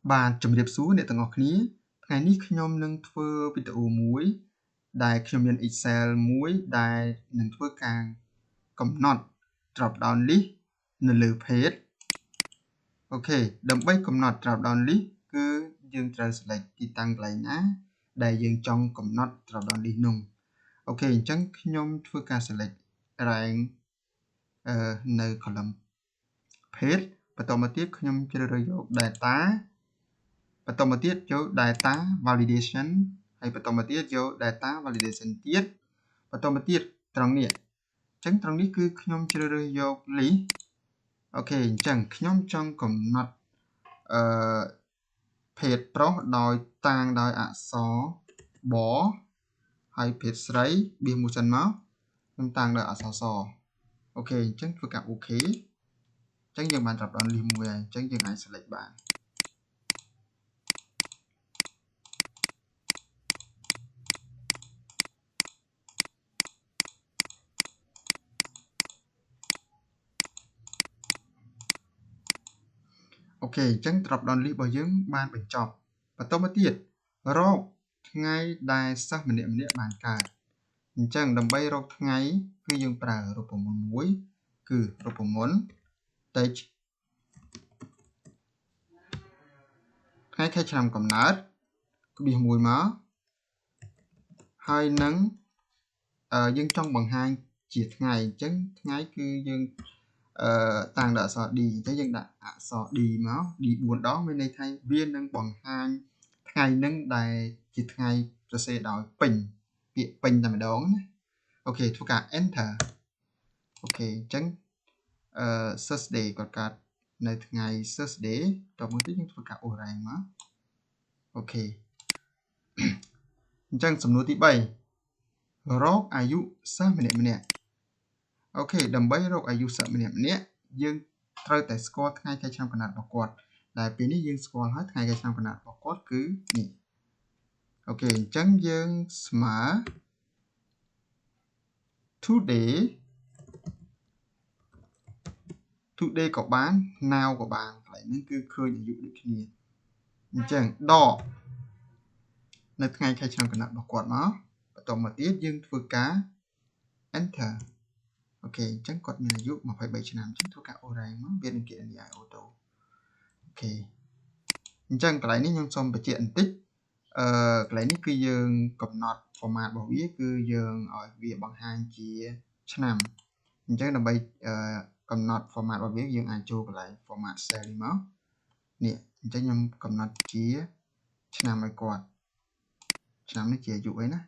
បាទជំរាបសួរអ្នកទាំងអស់គ្នាថ្ងៃនេះខ្ញុំនឹងធ្វើវីដេអូមួយដែលខ្ញុំមាន Excel មួយដែលនឹងធ្វើការកំណត់ drop down list នៅលើ page OK ដើម្បីកំណត់ drop down list គឺយើងត្រូវ select ទីតាំងកន្លែងណាដែលយើងចង់កំណត់ drop down list នោះ OK អញ្ចឹងខ្ញុំធ្វើការ select range នៅ column page បន្តមកទៀតខ្ញុំជ្រើសរើសយក data បន្តមកទៀតយក data validation ហើយបន្តមកទៀតយក data validation ទៀតបន្តមកទៀតត្រង់នេះអញ្ចឹងត្រង់នេះគឺខ្ញុំជ្រើសរើសយក list OK អញ្ចឹងខ្ញុំចង់កំណត់អឺភេទប្រុសដោយតាងដោយអក្សរបហើយភេទស្រីបៀសមួយសិនមកខ្ញុំតាងដោយអក្សរស OK អញ្ចឹងធ្វើការ OK អញ្ចឹងយើងបាន drop down list មួយហើយអញ្ចឹងយើងអាច select បាន OK អញ្ចឹង drop down list របស់យើងបានបញ្ចប់បន្តមកទៀតរកថ្ងៃដែលសិស្សម្នាក់ៗបានកើតអញ្ចឹងដើម្បីរកថ្ងៃគឺយើងប្រើរូបមន្តមួយគឺរូបមន្ត text ថ្ងៃខែឆ្នាំកំណើតក្បៀសមួយមកហើយនឹងយើងចង់បង្ហាញជាថ្ងៃអញ្ចឹងថ្ងៃគឺយើងតាំងដល់អក្សរ D អញ្ចឹងយើងដាក់អក្សរ D មក D 4ដងមានន័យថាវានឹងបង្ហាញថ្ងៃនឹងដែលជាថ្ងៃសរសេរដោយពេញពាក្យពេញតែម្ដងណា OK ធ្វើការ enter OK អញ្ចឹងThursday គាត់កើតនៅថ្ងៃ Thursday តមកទៀតយើងធ្វើការអូសរ៉ែងមក OK អញ្ចឹងសំណួរទី3រកអាយុសិស្សម្នាក់ៗ OK ដើម្បីរកអាយុសិស្សម្នាក់ៗយើងត្រូវតែស្គាល់ថ្ងៃខែឆ្នាំកំណើតរបស់គាត់ដែលពេលនេះយើងស្គាល់ហើយថ្ងៃខែឆ្នាំកំណើតរបស់គាត់គឺនេះ OK អញ្ចឹងយើងស្មើ today today ក៏បាន now ក៏បានកន្លែងហ្នឹងគឺឃើញអាយុដូចគ្នាអញ្ចឹងដកនៅថ្ងៃខែឆ្នាំកំណើតរបស់គាត់មកបន្តមកទៀតយើងធ្វើការ enter OK អញ្ចឹងគាត់មានអាយុ23ឆ្នាំអញ្ចឹងធ្វើការអូសរ៉ែងមកវានឹងគណនាឲ្យ auto OK អញ្ចឹងកន្លែងនេះខ្ញុំសូមបញ្ជាក់បន្តិចកន្លែងនេះគឺយើងកំណត់ format របស់វាគឺយើងឲ្យវាបង្ហាញជាឆ្នាំអញ្ចឹងដើម្បីកំណត់ format របស់វាយើងអាចចូលកន្លែង format cell នេះមកនេះអញ្ចឹងខ្ញុំកំណត់ជាឆ្នាំឲ្យគាត់ឆ្នាំនេះជាអាយុអីណា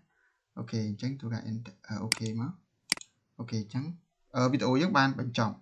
OK អញ្ចឹងធ្វើការ enter OK មក OK អញ្ចឹងវីដេអូយើងបានបញ្ចប់